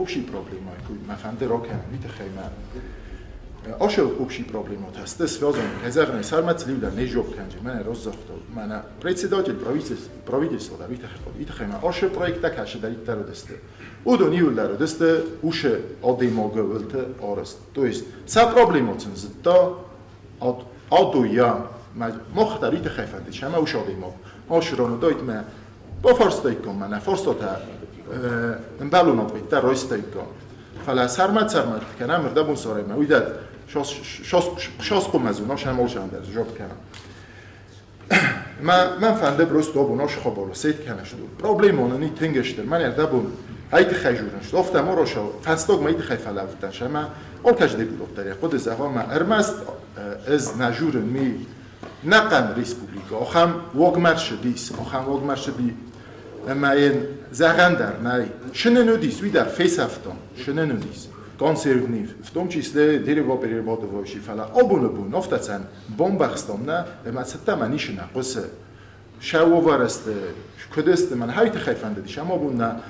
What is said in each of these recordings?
Общий проблема, мӕ фӕнды ракӕнын, уый тыххӕй мӕ Ошо общий проблема тесты связан, кӕй сармӕ не жоп кӕнджи, мӕнӕ роззагъта, мӕнӕ председатель правительства дӕр уый тыххӕй мӕ ошо проекттӕ кӕсыдӕриддӕр уыдысты. Уыдон иуылдӕр уыдысты ушы адӕймагы уылты арӕзт. То есть сӕ проблема сын зыдта адуйа, мах дӕр уый тыххӕй фӕндыд, ӕмӕ уышы адӕймаг ошырон уыдаид мӕ бафарстаиккам, мӕнӕ фарстатӕ ӕмбӕлон ответтӕ райстаиккам. Фӕлӕ сӕрмӕт-сӕрмӕт кӕнӕм ӕрдӕбон сараймӕ, уый дӕр шаскъуымӕзу, наш ӕмолсандӕр жоп кӕнӕм. Мӕн фӕнды просто абон аш хабар сет кӕнӕ что проблема не тынг стыр. Мӕн ӕрдӕбон ай тыххӕй журын, что афтӕ мороша фӕстаг мӕ тыххӕй фӕлӕудтӕн, ӕмӕ алкӕч депутат дӕр йӕ хъуыды зӕгъа, мӕ ӕрмӕст ӕз нӕ журын ми нӕхъӕн республика, ахӕм уагмӕ рцыдис, ахӕм уагмӕ рцыди, ӕмӕ йын зӕгъӕн дӕр нӕй. Шынын уыдис, уый дӕр фесӕфтон, шынын уыдис. Консервни, в том числе дерево перерабатывающий, фӕлӕ абоны бон афтӕ цӕн бамбӕхстам нӕ, ӕмӕ цӕттӕ мӕ нишы нӕ хъуысы. Сӕ уавӕрысты, куыд сты, мӕн хай тыххӕй фӕндыдис, ӕмӕ абон нӕ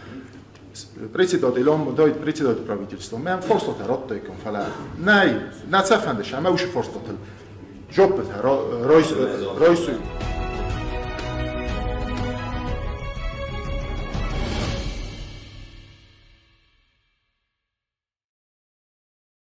председатель, дойт председатель правительства, мӕм фарстатӕ радтаиккам, фӕлӕ нӕй, нӕ цӕ фӕндыс, ӕмӕ уышы фарстатыл жоппытӕ райсуй.